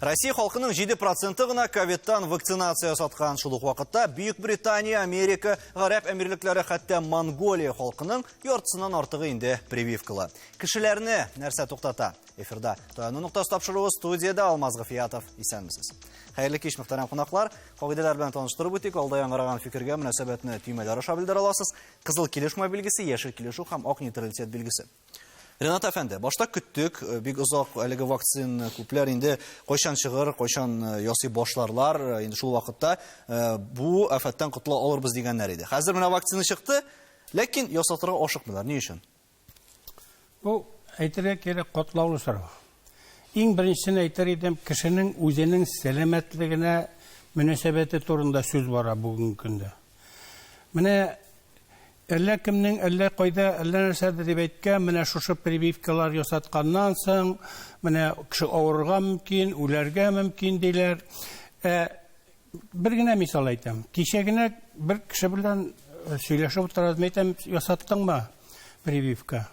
Россия халкының 7 проценты гына ковидтан вакцинация ясаткан. Шул ук вакытта Бөек Британия, Америка, Гарәп Әмирлекләре, хәтта Монголия халкының яртысыннан артыгы инде прививкалы. Кешеләрне нәрсә туктата? Эфирда Таяну ноктасы тапшыруы студиядә Алмаз Гафиятов. Исәнмесез. Хәерле кич, мөхтәрәм кунаклар. Кагыйдәләр белән таныштырып үтик. Алда яңгыраган фикергә мөнәсәбәтне төймәләр аша белдерә аласыз. Кызыл килешмә билгесе, яшел килешү һәм ак нейтралитет билгесе. Ренат әфәнде, башта көттек, э, бик озак әлеге вакцина күпләр инде кайчан чыгыр, кайчан э, ясый башларлар, э, инде шул вакытта бу афәттән котыла алырбыз дигәннәр иде. Хәзер менә вакцина чыкты, ләкин ясатырга ашыкмыйлар. Ни өчен? Бу әйтергә кирәк катлаулы сорау. Иң беренчесен әйтер идем, кешенең үзенең сәламәтлегенә мөнәсәбәте турында сүз бара бүгенге көндә. Менә Әллә кемнең, әллә кайда, әллә нәрсәдер дип әйткән, менә шушы прививкалар ясатканнан соң, менә кеше авырырга мөмкин, үләргә мөмкин диләр. Ә бер генә мисал әйтәм. Кичә генә бер кеше белән э, сөйләшеп утырабыз, мин әйтәм, ясаттыңмы прививка?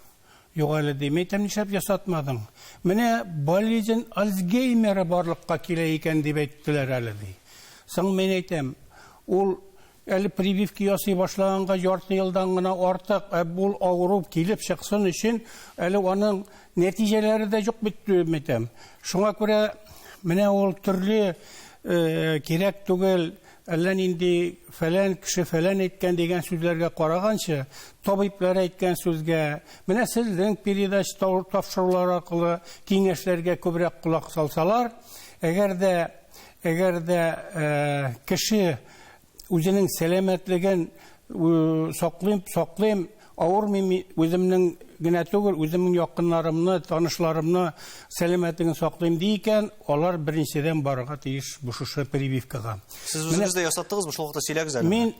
Юк әле дим. Әйтәм, нишләп ясатмадың? Менә болезнь Альцгеймера барлыкка килә икән дип әйттеләр әле ди. Соң мин әйтәм, ул Әле прививка ясый башлаганга ярты елдан гына артык, ә бу авыру килеп чыксын өчен әле аның нәтиҗәләре дә юк бит, әйтәм. Шуңа күрә менә ул төрле э, кирәк түгел, әллә нинди фәлән кеше фәлән әйткән дигән сүзләргә караганчы, табиблар әйткән сүзгә, менә сезнең передач тапшырулар аркылы киңәшләргә күбрәк колак салсалар, әгәр дә әгәр дә э, кеше үзенең сәламәтлеген саклыйм, саклыйм, авырмыйм үземнең генә түгел, үземнең якыннарымны, танышларымны сәламәтлеген саклыйм ди икән, алар беренчедән барырга тиеш бу шушы прививкага. Сез үзегез дә ясаттыгызмы? Шул вакытта сөйләгез әле. Мин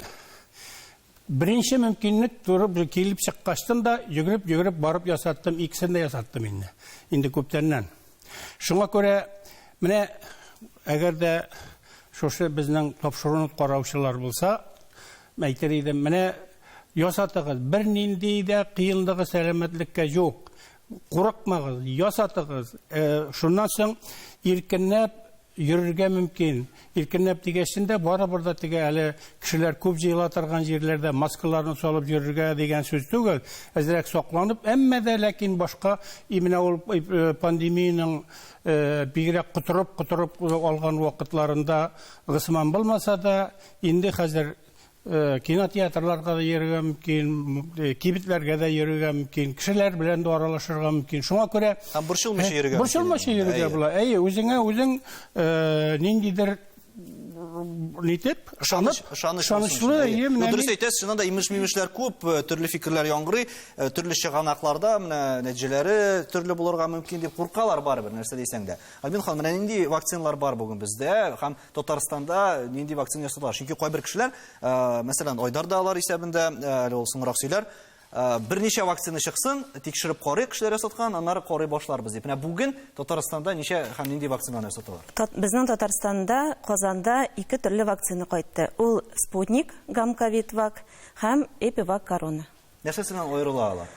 беренче мөмкинлек турып килеп чыккачтын да йөгереп-йөгереп барып ясаттым, икесен дә ясаттым инде. Инде күптәннән. Шуңа күрә менә әгәр дә шушы безнең тапшыруны караучылар булса, әйтер идем, менә ясатыгыз, бернинди дә кыенлыгы сәламәтлеккә юк. Курыкмагыз, ясатыгыз. Э, шуннан соң иркенләп йөрергә мөмкин. Иркенләп дигәчтен дә барыбер дә теге әле кешеләр күп җыела торган җирләрдә маскаларны салып йөрергә дигән сүз түгел. Әзрәк сакланып, әмма дә ләкин башка именно ул э, пандемиянең э, бигрәк котырып-котырып алган вакытларында гысман булмаса да, инде хәзер Э, кинотеатрларга да йөрергә мөмкин, э, кибетләргә дә йөрергә мөмкин, кешеләр белән дә аралашырга мөмкин. Шуңа күрә һәм борчылмыйча йөрергә Борчылмыйча йөрергә була. Әйе, үзеңә үзең э, ниндидер нитеп, ышанып, ышанычлы, әйе, менә. Дөрес әйтәсез, чыннан да имеш-мимешләр күп, төрле фикерләр яңгырый, төрле чыганакларда менә нәтиҗәләре төрле булырга мөмкин дип куркалар барыбер, нәрсә дисәң дә. Альбин ханым, менә нинди вакциналар бар бүген бездә һәм Татарстанда нинди вакцина ясадылар? Чөнки кайбер кешеләр, э, мәсәлән, Айдар да алар исәбендә, э, әле ул соңрак сөйләр, э, берничә вакцина чыксын, тикшереп карыйк, кешеләр ясаткан, аннары карый башларбыз дип. Менә бүген Татарстанда ничә һәм нинди вакцинаны ясаталар? Безнең Татарстанда, Казанда ике төрле вакцина кайтты. Ул Спутник, Гамковид вак һәм Эпивак корона. Нәрсәсе белән аерыла алар?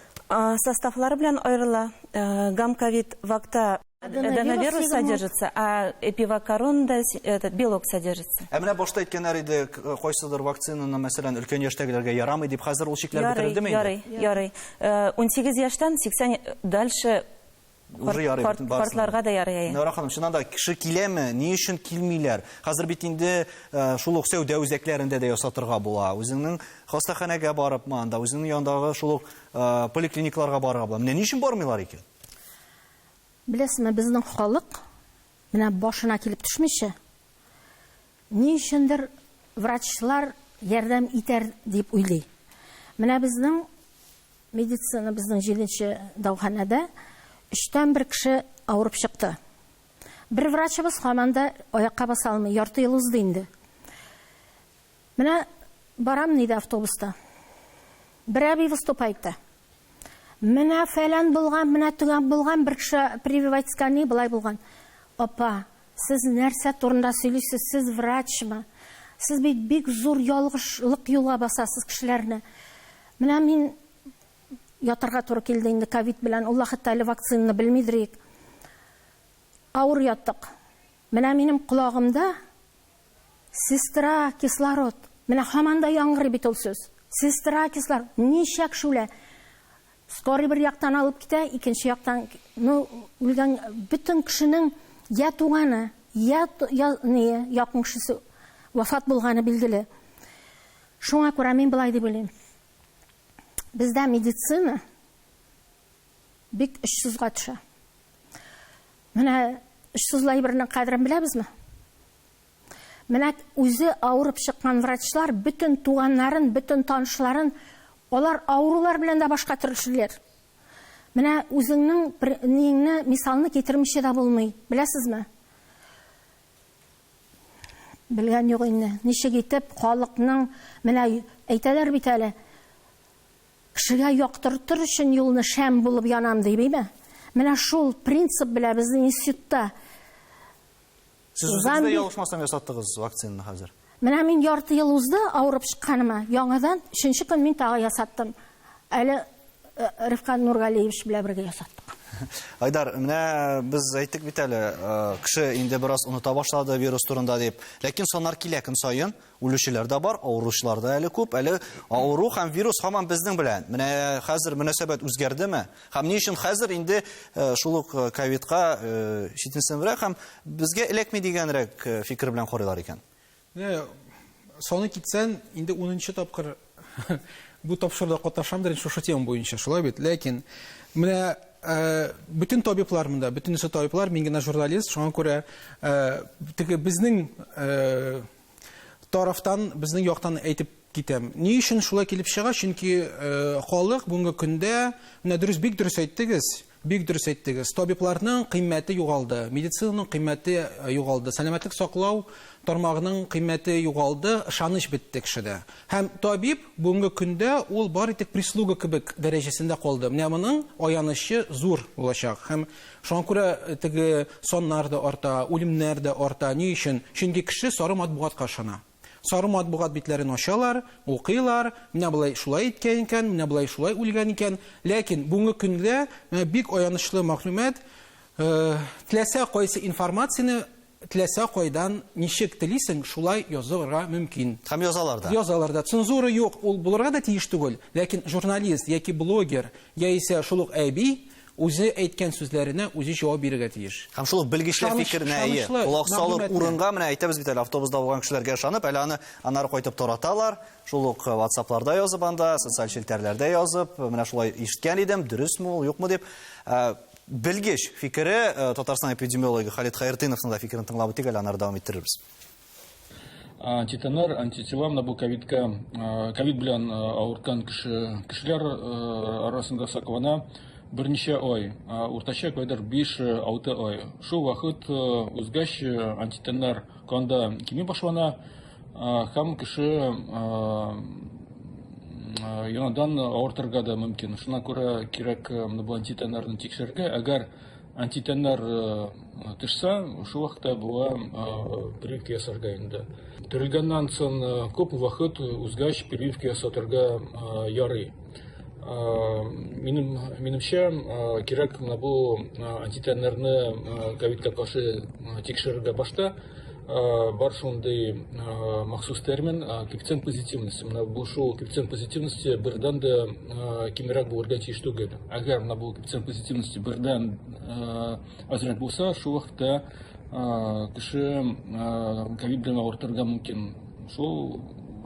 Составлары белән аерыла. Гамковид вакта Аденовирус содержится, а эпивакоронда этот белок содержится. Ә менә башта әйткәннәр иде, кайсыдыр вакцинаны, мәсәлән, өлкән яшьтәгеләргә ярамый дип, хәзер ул чикләр бетерелдеме инде? Ярый, ярый. 18 яшьтән 80 дальше Уже ярый, бөтен барысына. Картларга да ярый, әйе. Нора ханым, чыннан да кеше киләме? Ни өчен килмиләр? Хәзер бит инде шул ук сәүдә үзәкләрендә дә ясатырга була. Үзеңнең хастаханәгә барыпмы анда, үзеңнең янындагы шул ук поликлиникаларга барырга була. Менә ни өчен бармыйлар икән? Беләсезме, безнең халык менә башына килеп төшмичә, ни өчендер врачлар ярдәм итәр дип уйлый. Менә безнең медицина, безнең җиденче дәваханәдә өчтән бер кеше авырып чыкты. Бер врачыбыз һаман да аякка баса алмый, ярты ел узды инде. Менә барам нидә автобуста. Бер әби выступать итә. Менә фәлән булган, менә төгән булган, бер кеше прививать иткән, болай булган. Апа, сез нәрсә турында сөйлисез, сез врачмы? Сез бит бик зур ялгышлык юлга басасыз кешеләрне. Менә мин ятарга туры килде инде ковид белән. Ул вакытта әле вакцинаны белмидер идек. Авыр яттык. Менә минем колагымда сестра кислород. Менә һаман да яңгырый бит ул сүз. Сестра кислород. Ничә кеше үлә? Скорый бер яктан алып китә, икенче яктан, ну, үлгән бөтен кешенең я туганы, я, я не, якын кешесе вафат булганы билгеле. Шуңа күрә мин болай дип уйлыйм. Бездә медицина бик очсызга төшә. Менә очсыз әйбернең кадерен беләбезме? Менә үзе авырып чыккан врачлар бөтен туганнарын, бөтен танышларын, алар авырулар белән дә башка төрле. Менә үзеңнең ниеңне, мисалны китермичә дә булмый, беләсезме? Белгән юк инде. Ничек итеп халыкның, менә әйтәләр бит әле, кешегә яктыртыр өчен юлны шәм булып янам ди, бейме? Менә шул принцип белән безнең институтта. Сез үзегез дә ялгышмасам ясаттыгыз вакцинаны хәзер. Менә мин ярты ел узды авырып чыкканыма. Яңадан өченче көн мин тагы ясаттым. Әле Рифкат Нургалиевич белән бергә ясаттык. Айдар, менә без әйттек бит әле, кеше инде бераз оныта башлады вирус турында дип. Ләкин саннар килә көн саен. Үлүчеләр дә бар, авыручылар да әле күп. Әле авыру һәм вирус һаман безнең белән. Менә хәзер мөнәсәбәт үзгәрдеме? Һәм ни өчен хәзер инде шул ук ковидка читенсенрәк һәм безгә эләкми дигәнрәк фикер белән карыйлар икән? Менә саны китсән, инде 10 тапкыр бу тапшыруда катнашамдыр инде шушы тема буенча, шулай бит. Ләкин менә бөтен табиблар монда, бөтенесе табиблар, мин генә журналист, шуңа күрә теге безнең тарафтан, безнең яктан әйтеп китәм. Ни өчен шулай килеп чыга? Чөнки халык бүгенге көндә, менә дөрес, бик дөрес әйттегез, бик дөрес әйттегез. Табибларның кыйммәте югалды, медицинаның кыйммәте югалды, сәламәтлек саклау тармагының кыйммәте югалды, ышаныч бетте кешедә. Һәм табиб бүгенге көндә ул бары тик прислуга кебек дәрәҗәсендә калды. Менә моның аянычы зур булачак. Һәм шуңа күрә теге саннар да арта, үлемнәр дә арта. Ни өчен? Чөнки кеше сары матбугатка ышана. Сары матбугат битләрен ачалар, укыйлар, менә болай шулай иткән икән, менә болай шулай үлгән икән. Ләкин бүгенге көндә менә бик аянычлы мәгълүмат, теләсә кайсы информацияне теләсә кайдан ничек телисең, шулай язырга мөмкин. Һәм язалар да. Язалар да. Цензура юк, ул булырга да тиеш түгел. Ләкин журналист яки блогер, яисә шул ук әби үзе әйткән сүзләренә үзе җавап бирергә тиеш. Һәм шул ук белгечләр фикеренә ия. Колак салып урынга менә әйтәбез бит әле, автобуста булган кешеләргә ышанып, әле аны аннары кайтып тараталар. Шул ук WhatsApp-ларда язып анда, социаль челтәрләрдә язып, менә шулай ишеткән идем, дөресме ул, юкмы дип. Белгеч фикере, Татарстан эпидемиологы Халит Хәйртдиновның да фикерен тыңлап үтик әле, аннары дәвам иттерербез. Антитеннар, антитела менә бу ковидка, ковид белән авырткан кеше, кешеләр арасында саклана берничә ай, уртача кайдыр 5-6 ай. Шул вакыт узгач антитеннар канда кими башлана, һәм кеше яңадан авыртырга да мөмкин. Шуңа күрә кирәк менә бу антитеннарны тикшерергә. Әгәр антитеннар төшсә, шул вакытта була прививка ясарга инде. Терелгәннән соң күп вакыт узгач прививка ясатырга ярый. Минем, минемчә, кирәк менә бу антитәннәрне ковидка каршы тикшерергә башта. Бар шундый махсус термин коэффициент позитивности. Менә бу шул коэффициент позитивности бердән дә кимрәк булырга тиеш түгел. Әгәр менә бу коэффициент позитивности бердән азрак булса, шул вакытта кеше ковид белән авыртырга мөмкин. Шул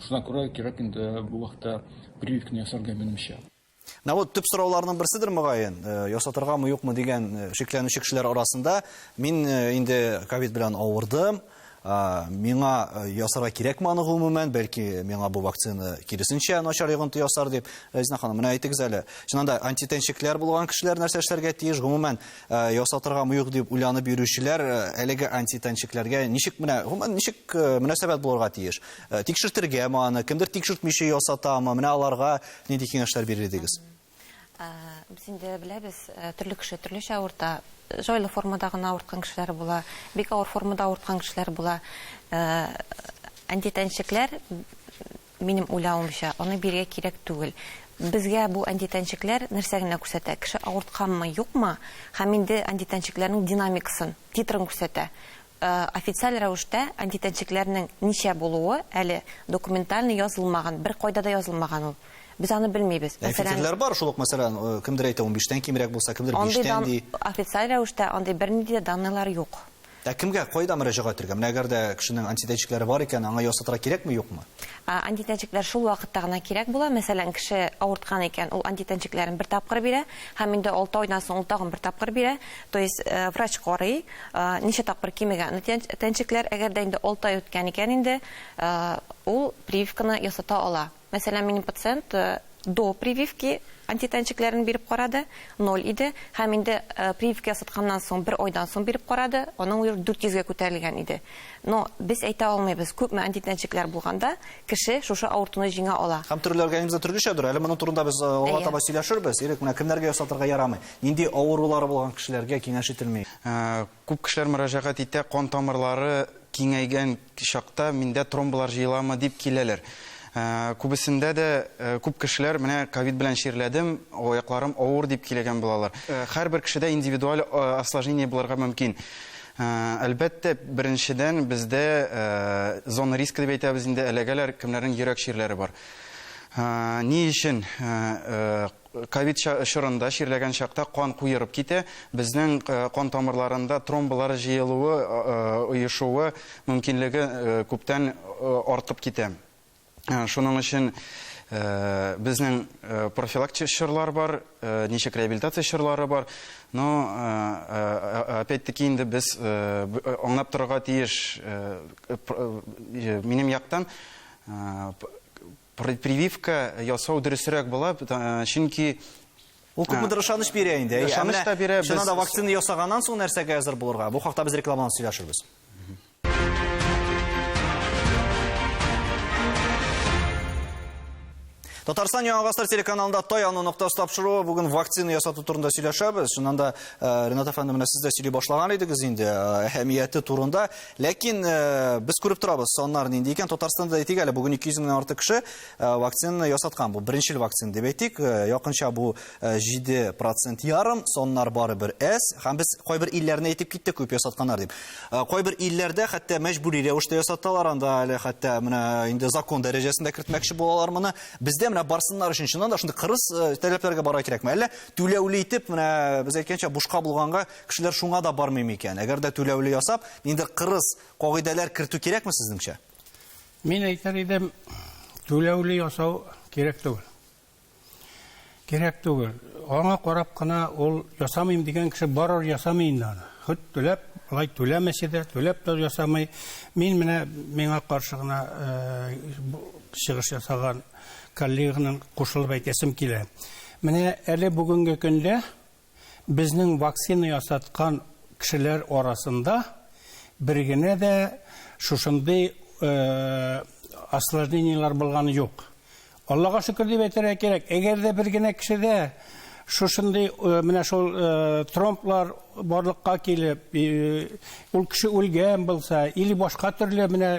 шуңа күрә кирәк инде бу вакытта прививканы ясарга, минемчә. Менә бу төп сорауларның берседер мөгаен, ясатыргамы юкмы дигән шикләнүче кешеләр арасында мин инде ковид белән авырдым, миңа ясарга кирәкме аны гомумән, бәлки миңа бу вакцина киресенчә начар йогынты ясар дип. Рәзинә ханым, менә әйтегез әле, чыннан да антитәнчекләр булган кешеләр нәрсә эшләргә тиеш, гомумән ясатыргамы юк дип уйланып йөрүчеләр әлеге антитәнчекләргә ничек менә, гомумән ничек мөнәсәбәт булырга тиеш? Тикшертергәме аны, кемдер тикшертмичә ясатамы, менә аларга нинди киңәшләр бирер идегез? Без инде беләбез, төрле кеше төрлечә авырта. Җайлы формада гына авырткан кешеләр була, бик авыр формада авырткан кешеләр була. Антитәнчекләр, минем уйлавымча, аны бирергә кирәк түгел. Безгә бу антитәнчекләр нәрсә генә күрсәтә? Кеше авыртканмы, юкмы? Һәм инде антитәнчекләрнең динамикасын, титрын күрсәтә. Официаль рәвештә антитәнчекләрнең ничә булуы әле документально язылмаган, бер кайда да язылмаган ул. Без аны белмибез. Мәсәлән, фикерләр бар, шул ук, мәсәлән, кемдер әйтә 15-тән кимрәк булса, кемдер 5-тән ди. Официаль рәвештә андый бернинди дә данныйлар юк. Ә кемгә, кайда мөрәҗәгать итәргә? Менә әгәр дә кешенең антитәнчекләре бар икән, аңа ясатырга кирәкме, юкмы? Антитәнчекләр шул вакытта гына кирәк була. Мәсәлән, кеше авырткан икән, ул антитәнчекләрен бер тапкыр бирә, һәм инде 6 айдан соң ул тагын бер тапкыр бирә. То есть врач карый, ничә тапкыр кимегән тәнчекләр, әгәр дә инде 6 ай үткән икән инде, ул прививканы ясата ала. Мәсәлән, минем пациент до прививки антитәнчекләрен биреп карады, 0 иде, һәм инде прививка ясатканнан соң бер айдан соң биреп карады, аның уже 400-гә күтәрелгән иде. Но без әйтә алмыйбыз, күпме антитәнчекләр булганда кеше шушы авыртуны җиңә ала. Һәм төрле организмда төрлечәдер. Әле моның турында без алга таба сөйләшербез. Ирек, менә кемнәргә ясатырга ярамый? Нинди авырулары булган кешеләргә киңәш ителми? Күп кешеләр мөрәҗәгать итә, кан тамырлары киңәйгән чакта миндә тромблар җыеламы дип киләләр. Күбесендә дә күп кешеләр менә ковид белән чирләдем, аякларым авыр дип килгән булалар. Һәрбер кешедә индивидуаль осложнение булырга мөмкин. Әлбәттә, беренчедән бездә зона риска дип әйтәбез инде, эләгәләр, кемнәрнең йөрәк чирләре бар. Ни өчен ковид чорында чирләгән чакта кан куерып китә, безнең кан тамырларында тромблар җыелуы, оешуы мөмкинлеге күптән артып китә. Шуның өчен безнең профилактик чорлар бар, ничек реабилитация чорлары бар, но опять-таки инде без аңлап торырга тиеш, минем яктан прививка ясау дөресрәк була, чөнки ул күпмедер ышаныч бирә инде. Ышаныч та бирә. Чыннан да вакцина ясаганнан соң нәрсәгә әзер булырга? Бу хакта без рекламадан сөйләшербез. Татарстан Яңа Гасыр телеканалында Таяну ноктасы тапшыруы. Бүген вакцина ясату турында сөйләшәбез. Чыннан да, Ренат әфәнде, менә сез дә сөйли башлаган идегез инде әһәмияте турында. Ләкин без күреп торабыз, саннар нинди икән. Татарстанда әйтик әле, бүген 200 меңнән артык кеше вакцинаны ясаткан. Бу беренчел вакцина дип әйтик. Якынча бу 7% ярым, саннар барыбер әз. Һәм без кайбер илләрне әйтеп киттек, күп ясатканнар дип. Кайбер илләрдә хәтта мәҗбүри рәвештә ясаталар, анда әле хәтта менә инде закон дәрәҗәсендә кертмәкче булалар моны. Бездә менә барсыннар өчен чыннан да шундый кырыс таләпләргә барырга кирәкме? Әллә түләүле итеп, менә без әйткәнчә, бушка булганга кешеләр шуңа да бармый микән? Әгәр дә түләүле ясап, ниндидер кырыс кагыйдәләр кертү кирәкме сезнеңчә? Мин әйтер идем, түләүле ясау кирәк түгел. Кирәк түгел. Аңа карап кына ул ясамыйм дигән кеше барыр ясамый инде аны. Хоть түләп, алай түләмәсә дә, түләп тә ясамый. Мин менә миңа каршы гына чыгыш ясаган коллеганың кушылып әйтәсем килә. Менә әле бүгенге көндә безнең вакцина ясаткан кешеләр арасында бер генә дә шушындый осложнениелар булганы юк. Аллага шөкер дип әйтергә кирәк. Әгәр дә бер генә кешедә шушындый менә шул тромблар барлыкка килеп, ул кеше үлгән булса, или башка төрле менә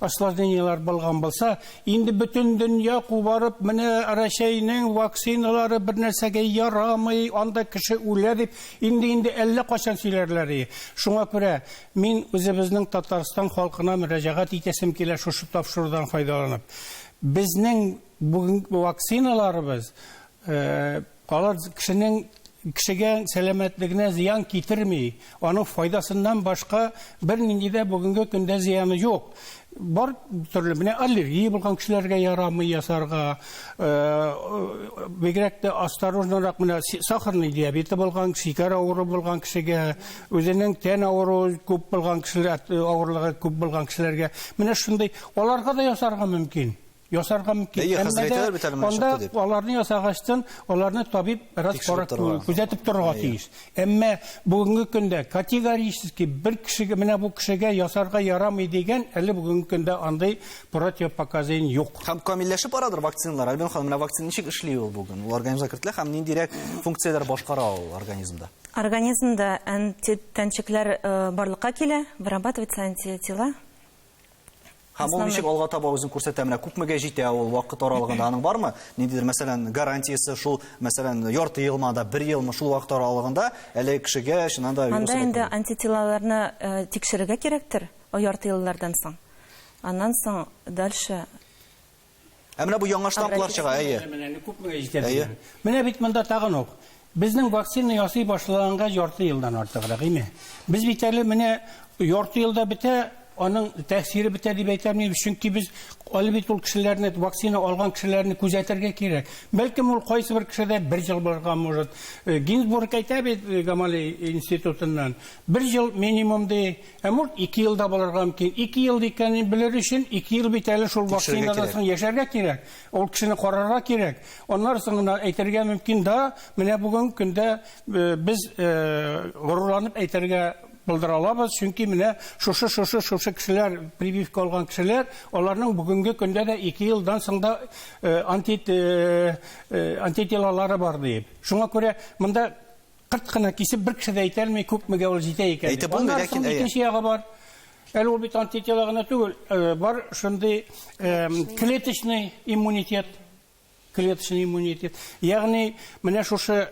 осложнениелар булган булса, инде бөтен дөнья кубарып, менә Рәсәйнең вакциналары бер нәрсәгә ярамый, анда кеше үлә дип, инде әллә кайчан сөйләрләр иде. Шуңа күрә мин үзебезнең Татарстан халкына мөрәҗәгать итәсем килә шушы тапшырудан файдаланып. Безнең бүгенге вакциналарыбыз алар кешегә сәламәтлегенә зыян китерми. Аның файдасыннан башка бернинди дә бүгенге көндә зыяны юк. Бар төрле менә аллергия булган кешеләргә ярамый ясарга, бигрәк тә осторожнорак менә сахарный диабеты булган, шикәр авыруы булган кешегә, үзенең тән авыруы күп булган кешеләр, авырлыгы күп булган кешеләргә, менә шундый аларга да ясарга мөмкин. Ясарга мөмкин. Әйе, хәзер әйтәләр бит әле менә Анда чыкты дип. аларны ясагачтан, аларны табиб бераз Тикшереп карап торырга. күзәтеп торырга Әйе. тиеш. Әмма бүгенге көндә категорически бер кешегә, менә бу кешегә ясарга ярамый дигән әле бүгенге көндә андый противопоказание юк. Һәм камилләшеп барадыр вакциналар. Альбина ханым, менә вакцина ничек эшли ул бүген? Ул организмга кертелә һәм ниндирәк функцияләр башкара ул организмда? Һәм ул ничек алга таба үзен күрсәтә? Менә күпмегә җитә ул вакыт аралыгында? Аның бармы ниндидер, мәсәлән, гарантиясе шул, мәсәлән, ярты елмы да, бер елмы шул вакыт аралыгында әле кешегә чыннан да вирус Анда инде антителаларны э, тикшерергә кирәктер, ярты еллардан соң. Аннан соң дальше. Ә менә бу яңа штамплар чыга, әйе. Менә күпмегә җитә дигән. Менә бит монда тагын ук. Безнең вакцина ясый башлаганга ярты елдан артыграк, име? Без бит әле менә ярты елда бетә, аның тәэсире бетә дип әйтә алмыйбыз, чөнки без әле бит ул кешеләрне, вакцина алган кешеләрне күзәтергә кирәк. Бәлкем ул кайсы бер кешедә бер ел булырга может. Гинзбург әйтә бит Гамалей институтыннан, бер ел минимум ди. Ә может, 2 ел да булырга мөмкин. 2 ел икәнен белер өчен, 2 ел бит әле шул вакцинадан соң яшәргә кирәк. Ул кешене карарга кирәк. Аннан соң гына әйтергә мөмкин да, менә бүгенге көндә без горурланып әйтергә булдыра алабыз, чөнки менә шушы, шушы, шушы кешеләр, прививка алган кешеләр, аларның бүгенге көндә дә 2 елдан соң да анти, антителалары бар диеп. Шуңа күрә монда кырт кына кисеп бер кеше дә әйтә алмый, күпмегә ул җитә икән. Әйтеп булмый, ләкин әйе. Икенче ягы бар. Әле ул бит антитела гына түгел, бар шундый клеточный иммунитет. Клеточный иммунитет. Ягъни менә шушы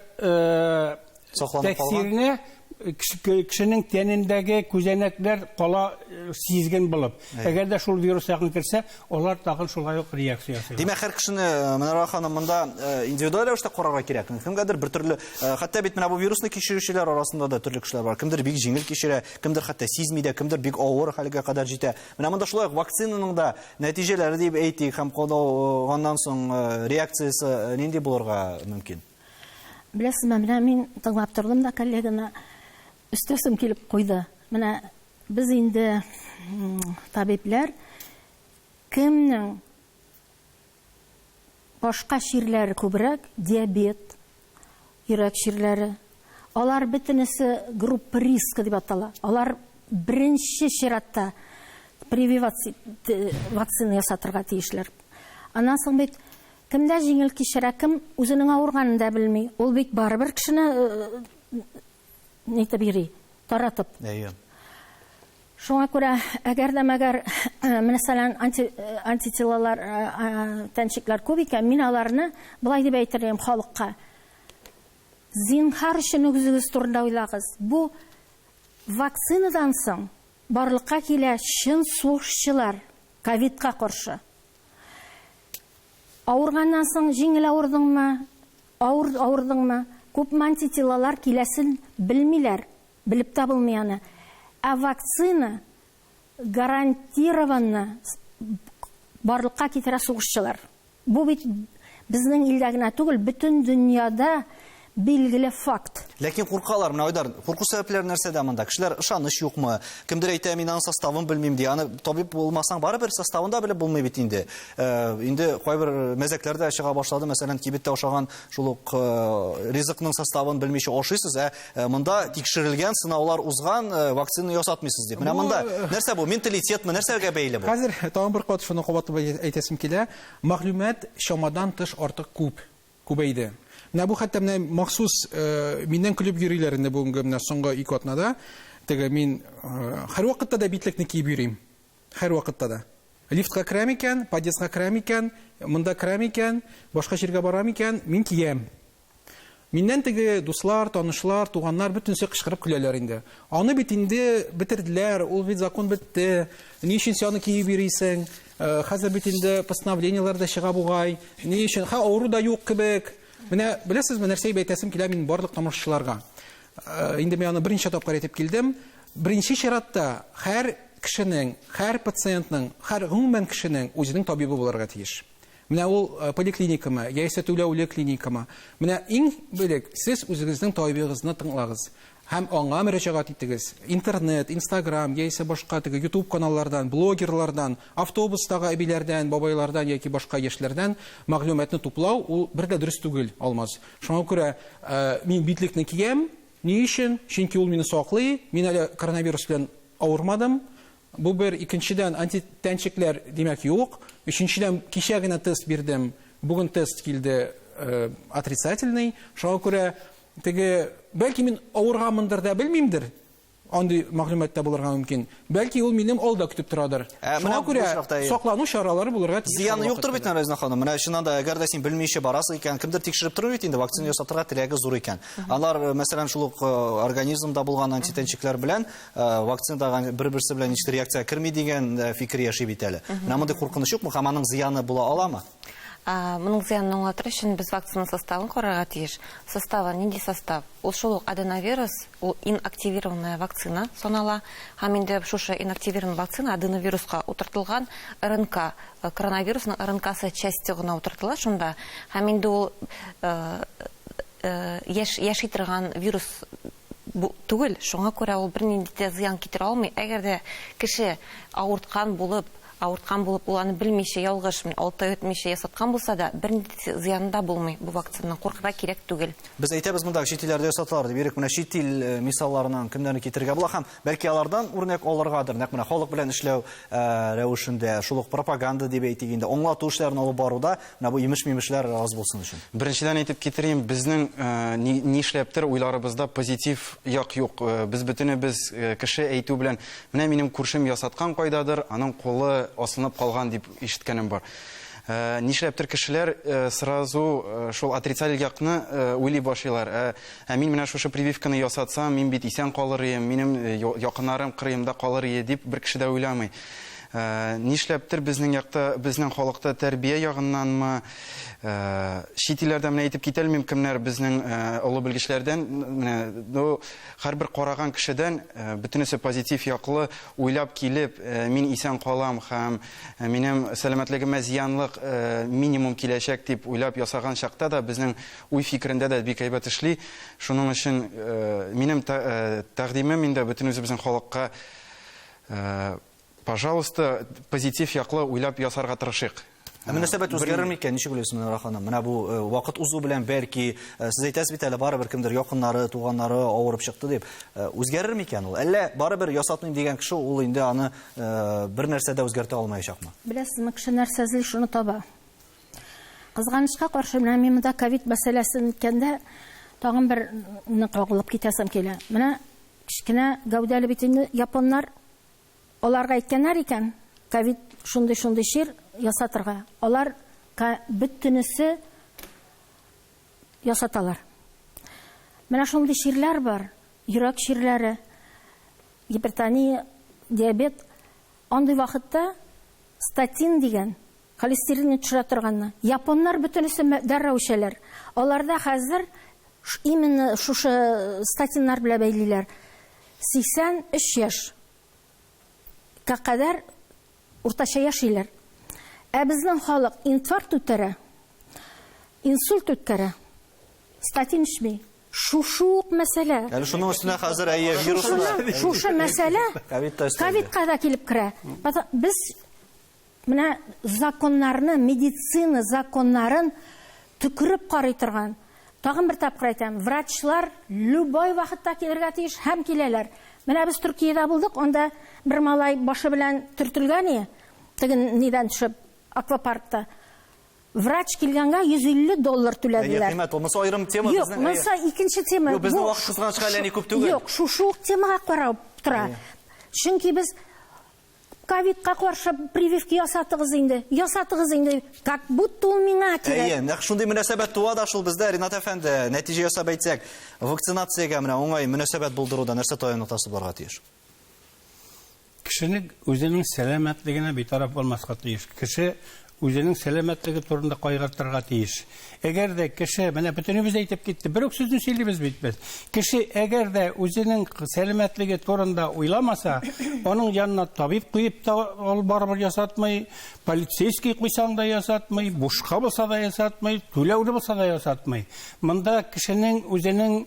тәэсирне кешенең тәнендәге күзәнәкләр кала сизген булып. Әгәр дә шул вирус якын керсә, алар тагын шулай ук реакция ясыйлар. Димәк, һәр кешене, Мөнәвәрә ханым, монда индивидуаль рәвештә карарга кирәк. Кемгәдер бер төрле, хәтта бит менә бу вирусны кичерүчеләр арасында да төрле кешеләр бар. Кемдер бик җиңел кичерә, кемдер хәтта сизми дә, кемдер бик авыр хәлгә кадәр җитә. Менә монда шулай ук вакцинаның да нәтиҗәләре дип әйтик һәм кадаганнан соң реакциясе нинди булырга мөмкин? Беләсезме, менә мин тыңлап тордым да коллеганы, өстәсем килеп куйды. Менә без инде табибләр кемнең башка чирләре күбрәк, диабет, йөрәк чирләре, алар бөтенесе группа риска дип атала. Алар беренче чиратта прививация вакцина ясатырга тиешләр. Аннан соң бит кемдә җиңел кичерә, кем үзенең авырганын да белми. Ул бит барыбер кешене нитеп йөри, таратып. Әйе. Шуңа күрә, әгәр дә мәгәр, мәсәлән, антителалар, тәнчекләр күп икән, мин аларны былай дип әйтер идем халыкка. Зинһар өчен үзегез турында уйлагыз. Бу вакцинадан соң барлыкка килә чын сугышчылар ковидка каршы. Авырганнан соң җиңел авырдыңмы, авыр авырдыңмы, күпме антителалар киләсен белмиләр, белеп тә булмый аны. Ә вакцина гарантированно барлыкка китерә сугышчылар. Бу бит безнең илдә генә түгел, бөтен дөньяда билгеле факт. Ләкин куркалар, менә Айдар, курку сәбәпләре нәрсәдә монда? Кешеләр ышаныч юкмы? Кемдер әйтә, мин аның составын белмим ди. Аны табиб булмасаң, барыбер составын да белеп булмый бит инде. Инде кайбер мәзәкләр дә чыга башлады. Мәсәлән, кибеттә ашаган шул ук ризыкның составын белмичә ашыйсыз, ә монда тикшерелгән, сынаулар узган вакцина ясатмыйсыз дип. Менә монда нәрсә бу? Менталитетмы? Нәрсәгә бәйле бу? Хәзер тагын бер кат шуны кабатлап әйтәсем килә. Мәгълүмат чамадан тыш артык күп, күбәйде. Менә бу хәтта менә махсус миннән көлеп йөриләр инде бүгенге менә соңгы 2 атнада. Теге мин һәр вакытта да битлекне киеп йөрим. Һәр вакытта да. Лифтка керәм икән, подъездга керәм икән, монда керәм икән, башка җиргә барам икән, мин киям. Миннән теге дуслар, танышлар, туганнар бөтенесе кычкырып көләләр инде. Аны бит инде бетерделәр, ул бит закон бетте. Ни өчен син аны киеп йөрисең? Хәзер бит инде постановлениеләр дә чыга бугай. Ни өчен? Ха, авыру да юк кебек. Менә беләсезме, нәрсә дип әйтәсем килә мин барлык тамашачыларга. Инде мин аны берничә тапкыр әйтеп килдем. Беренче чиратта һәр кешенең, һәр пациентның, һәр гомумән кешенең үзенең табибы булырга тиеш. Менә ул поликлиникамы, яисә түләүле клиникамы. Менә иң элек сез үзегезнең табибыгызны тыңлагыз һәм аңа мөрәҗәгать итегез. Интернет, Инстаграм, яисә башка теге YouTube каналлардан, блогерлардан, автобустагы әбиләрдән, бабайлардан яки башка яшьләрдән мәгълүматны туплау ул бер дә дөрес түгел, Алмаз. Шуңа күрә мин битлекне киям. Ни өчен? Чөнки ул мине саклый. Мин әле коронавирус белән авырмадым. Бу бер, икенчедән, антитәнчекләр, димәк, юк. Өченчедән, кичә генә тест бирдем. Бүген тест килде отрицательный. Шуңа күрә теге, бәлки мин авырганмындыр да белмимдер. Андый мәгълүмат та булырга мөмкин. Бәлки ул минем алда көтеп торадыр. Ә, Шуңа менә бу күрә очракта, әйе. саклану чаралары булырга тиеш. Зыяны һәрвакытта юктыр бит, да. Резина ханым. Менә чыннан да, әгәр дә син белмичә барасың икән, кемдер тикшереп тормый бит инде, вакцина ясатырга теләге зур икән. Алар, мәсәлән, шул ук организмда булган антитәнчекләр белән вакцинадагы бер-берсе белән ничектер реакция керми дигән фикер яши бит әле. Менә мондый куркыныч юкмы һәм аның зыяны була аламы? Моның зыянын аңлатыр өчен без вакцина составын карарга тиеш. Составы нинди состав? Ул шул ук аденовирус, ул инактивированная вакцина санала. Һәм инде шушы инактивированная вакцина аденовируска утыртылган РНК, коронавирусның РНКсы части гына утыртыла шунда. Һәм инде ул яши торган вирус түгел, шуңа күрә ул бернинди дә зыян китерә алмый. Әгәр дә кеше авырткан булып, авырткан булып, ул аны белмичә, ялгыш, менә алты ай үтмичә ясаткан булса да, бернинди зыяны да булмый бу вакцинаның, куркырга кирәк түгел. Без әйтәбез монда чит илләрдә ясаталар дип, Ирек, менә чит ил мисалларыннан кемнәрне китерергә була һәм бәлки алардан үрнәк алыргадыр, нәкъ менә халык белән эшләү рәвешендә, шул ук пропаганда дип әйтик инде, аңлату эшләрен алып баруда менә бу имеш-мимешләр аз булсын өчен. Беренчедән әйтеп китерим, безнең нишләптер уйларыбызда позитив як юк. Без бөтенебез кеше әйтү белән, менә минем күршем ясаткан кайдадыр, аның кулы асылынып калган дип ишеткәнем бар. Нишләптер кешеләр сразу шул отрицатель якны уйлый башлыйлар. Ә мин менә шушы прививканы ясатсам, мин бит исән калыр идем, минем якыннарым кырыемда калыр иде дип бер кеше дә уйламый. Нишләптер безнең якта, безнең халыкта тәрбия ягыннанмы, чит илләрдә менә әйтеп китә алмыйм, кемнәр безнең олы белгечләрдән, менә, ну, һәрбер караган кешедән бөтенесе позитив яклы уйлап килеп, мин исән калам һәм минем сәламәтлегемә зыянлык минимум киләчәк дип уйлап ясаган чакта да безнең уй фикерендә дә бик әйбәт эшли. Шуның өчен минем тәкъдимем инде бөтен үзебезнең халыкка, пожалуйста, позитив яклы уйлап ясарга тырышыйк. Ә мөнәсәбәт үзгәрер микән? Ничек уйлыйсыз, Мөнәвәрә ханым? Менә бу вакыт узу белән бәлки сез әйтәсез бит әле, барыбер кемдер якыннары, туганнары авырып чыкты дип. Үзгәрер микән ул? Әллә барыбер ясатмыйм дигән кеше ул инде аны бер нәрсә дә үзгәртә алмаячакмы? Беләсезме, кеше нәрсә эзли, шуны таба. Кызганычка каршы, менә мин монда ковид мәсьәләсен әйткәндә тагын бер нык кагылып китәсем килә. Менә кечкенә гәүдәле бит инде японнар, аларга әйткәннәр икән, ковид шундый-шундый чир ясатырга. Алар бөтенесе ясаталар. Менә шундый чирләр бар, йөрәк чирләре, гипертония, диабет. Андый вакытта статин дигән холестеринны төшерә торганны. Японнар бөтенесе дәррәү эчәләр. Аларда хәзер именно шушы статиннар белән бәйлиләр. Сиксән өч яшь кадәр уртача яшиләр. Ә безнең халык инфаркт үткәрә, инсульт үткәрә, статин эчми. Шушы ук мәсьәлә. Әле шуның өстенә хәзер әйе, вирусны да. Шушы мәсьәлә Ковид та өстәлде. ковидка да килеп керә. Без менә законнарны, медицина законнарын төкереп карый торган. Тагын бер тапкыр әйтәм, врачлар любой вакытта килергә тиеш һәм киләләр. Менә без Төркиядә булдык, анда бер малай башы белән төртелгән иде, теге нидән төшеп, аквапаркта. Врач килгәнгә йөз илле доллар түләделәр. Әйе, кыйммәт, ул монысы аерым тема Юк, безнең, әйе. монысы икенче тема. Юк, безнең Бу вакыт кызганычка әллә ни күп түгел. Юк, шушы ук темага карап тора. Әйе. Чөнки без ковидка каршы прививка ясатыгыз инде, ясатыгыз инде, как будто ул миңа кирәк. Әйе, нәкъ шундый мөнәсәбәт туа да шул бездә, Ринат әфәнде, нәтиҗә ясап әйтсәк, вакцинациягә менә уңай мөнәсәбәт булдыруда нәрсә таяну ноктасы булырга тиеш? Кешенең үзенең сәламәтлегенә битараф булмаска тиеш. Кеше үзенең сәламәтлеге турында кайгыртырга тиеш. Әгәр дә кеше, менә бөтенебез әйтеп китте, бер үк сүзне сөйлибез бит без. Кеше әгәр дә үзенең сәламәтлеге турында уйламаса, аның янына табиб куеп та ул барыбер ясатмый, полицейский куйсаң да ясатмый, бушка булса да ясатмый, түләүле булса да ясатмый. Монда кешенең үзенең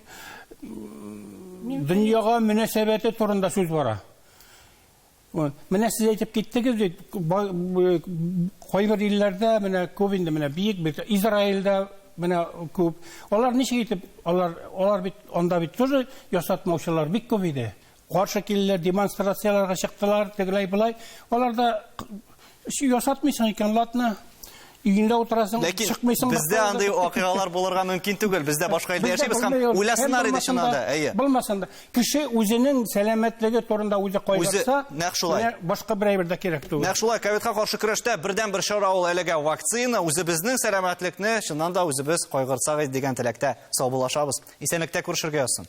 дөньяга мөнәсәбәте турында сүз бара. Менә сез әйтеп киттегез бит, кайбер илләрдә менә күп инде, менә бик бит Израильдә менә күп. Алар ничек итеп, алар бит анда бит тоже ясатмаучылар бик күп иде. Каршы килделәр, демонстрацияләргә чыктылар, тегеләй болай. Алар да ясатмыйсың икән, ладно. Өеңдә утырасың, Ләкин чыкмыйсың. бездә андый вакыйгалар булырга мөмкин түгел. Бездә башка илдә яшибез һәм уйласыннар иде чыннан да. Әйе. Булмасын да. Кеше үзенең сәламәтлеге турында үзе кайгыртса, нәкъ шулай. менә башка бер әйбер дә кирәк түгел. Нәкъ шулай, ковидка каршы көрәштә бердәнбер чара ул әлегә вакцина. Үзебезнең сәламәтлекне чыннан да үзебез кайгыртсак иде дигән теләктә саубуллашабыз. Исәнлектә күрешергә язсын.